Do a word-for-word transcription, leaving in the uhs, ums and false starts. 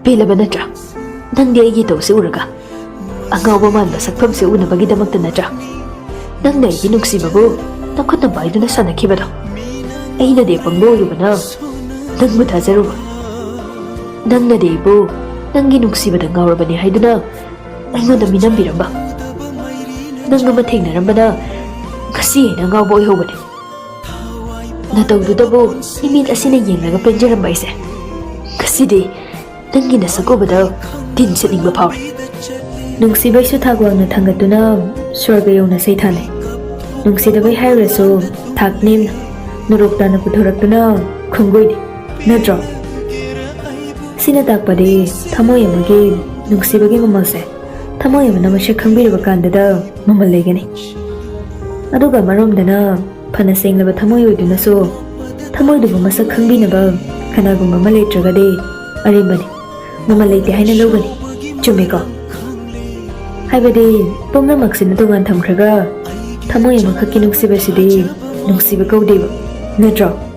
ꯄꯦꯜꯂꯕ ꯅꯠꯇ꯭ꯔꯥ? ꯅꯪꯗꯤ ꯑꯩꯒꯤ ꯇꯧꯁꯦ ꯎꯔꯒ ꯑꯉꯥꯎꯕ ꯃꯥꯟꯕ ꯁꯛꯐꯝꯁꯦ ꯎꯅꯕꯒꯤꯗꯃꯛꯇ ꯅꯠꯇ꯭ꯔꯥ ꯅꯪꯅ ꯑꯩꯒꯤ ꯅꯨꯡꯁꯤꯕꯕꯨ ꯅꯈꯨꯠꯅ ꯄꯥꯏꯗꯨꯅ ꯁꯥꯟꯅꯈꯤꯕꯗꯣ? ꯑꯩꯅꯗꯤ ꯑꯄꯪꯕ ꯑꯣꯏꯔꯨꯕꯅ ꯅꯪꯕꯨ ꯊꯥꯖꯔꯨꯕ꯫ ꯅꯪꯅꯗꯤ ꯑꯩꯕꯨ ꯅꯪꯒꯤ ꯅꯨꯡꯁꯤꯕꯗ ꯉꯥꯎꯔꯕꯅꯤ ꯍꯥꯏꯗꯨꯅ ꯑꯩꯉꯣꯟꯗ ꯃꯤꯅꯝꯕꯤꯔꯝꯕ꯫ ꯅꯪ ꯑꯃ ꯊꯦꯡꯅꯔꯝꯕꯅ ꯉꯁꯤ ꯑꯩꯅ ꯉꯥꯎꯕ ꯑꯣꯏꯍꯧꯕꯅꯤ꯫ ꯅꯇꯧꯗꯨꯗꯕꯨ ꯏꯃꯤꯠ ꯑꯁꯤꯅ ꯌꯦꯡꯂꯒ ꯄꯦꯟꯖꯔꯝꯕ ꯑꯩꯁꯦ ꯉꯁꯤꯗꯤ ꯅꯪꯒꯤ ꯅꯁꯛ ꯎꯕꯗ ꯇꯤꯟ ꯁꯤꯠꯅꯤꯡꯕ ꯐꯥꯎꯔꯦ꯫ ꯅꯨꯡꯁꯤꯕꯩꯁꯨ ꯊꯥꯛ ꯋꯥꯡꯅ ꯊꯥꯡꯒꯠꯇꯨꯅ ꯁ꯭ꯋꯔꯒ ꯌꯧꯅ ꯁꯩꯊꯥꯅꯩ꯫ ꯅꯨꯡꯁꯤꯗꯕꯩ ꯍꯥꯏꯔꯨꯔꯁꯨ ꯊꯥꯛ ꯅꯦꯝꯅ ꯅꯣꯔꯣꯛ ꯇꯥꯅ ꯄꯨꯊꯣꯔꯛꯇꯨꯅ ꯈꯣꯡꯒꯨꯏꯅꯤ꯫ ꯅꯠꯇ꯭ꯔꯣ? ꯁꯤꯅ ꯇꯥꯛꯄꯗꯤ ꯊꯃꯣꯏ ꯑꯃꯒꯤ ꯅꯨꯡꯁꯤꯕꯒꯤ ꯃꯃꯜꯁꯦ ꯊꯃꯣꯏ ꯑꯃꯅ ꯃꯁꯛ ꯈꯪꯕꯤꯔꯕ ꯀꯥꯟꯗꯗ ꯃꯃꯜ ꯂꯩꯒꯅꯤ꯫ ꯑꯗꯨꯒ ꯑꯃꯔꯣꯝꯗꯅ ꯐꯅ ꯁꯦꯡꯂꯕ ꯊꯃꯣꯏ ꯑꯣꯏꯗꯨꯅꯁꯨ ꯊꯃꯣꯏꯗꯨꯕꯨ ꯃꯁꯛ ꯈꯪꯕꯤꯅꯕ ꯀꯅꯥꯒꯨꯝꯕ ꯑꯃ ꯂꯩꯇ꯭ꯔꯒꯗꯤ ꯑꯔꯦꯝꯕꯅꯤ꯫ ꯃꯃꯜ ꯂꯩꯇꯦ ꯍꯥꯏꯅ ꯂꯧꯒꯅꯤ꯫ ꯆꯨꯝꯃꯤꯀꯣ? ꯍꯥꯏꯕꯗꯤ ꯄꯨꯝꯅꯃꯛꯁꯤꯅ ꯇꯣꯉꯥꯟ ꯊꯝꯈ꯭ꯔꯒ ꯊꯃꯣꯏ ꯑꯃꯈꯛꯀꯤ ꯅꯨꯡꯁꯤꯕꯁꯤꯗꯤ ꯅꯨꯡꯁꯤꯕ ꯀꯧꯗꯦꯕ꯫ ꯅꯠꯇ꯭ꯔꯣ?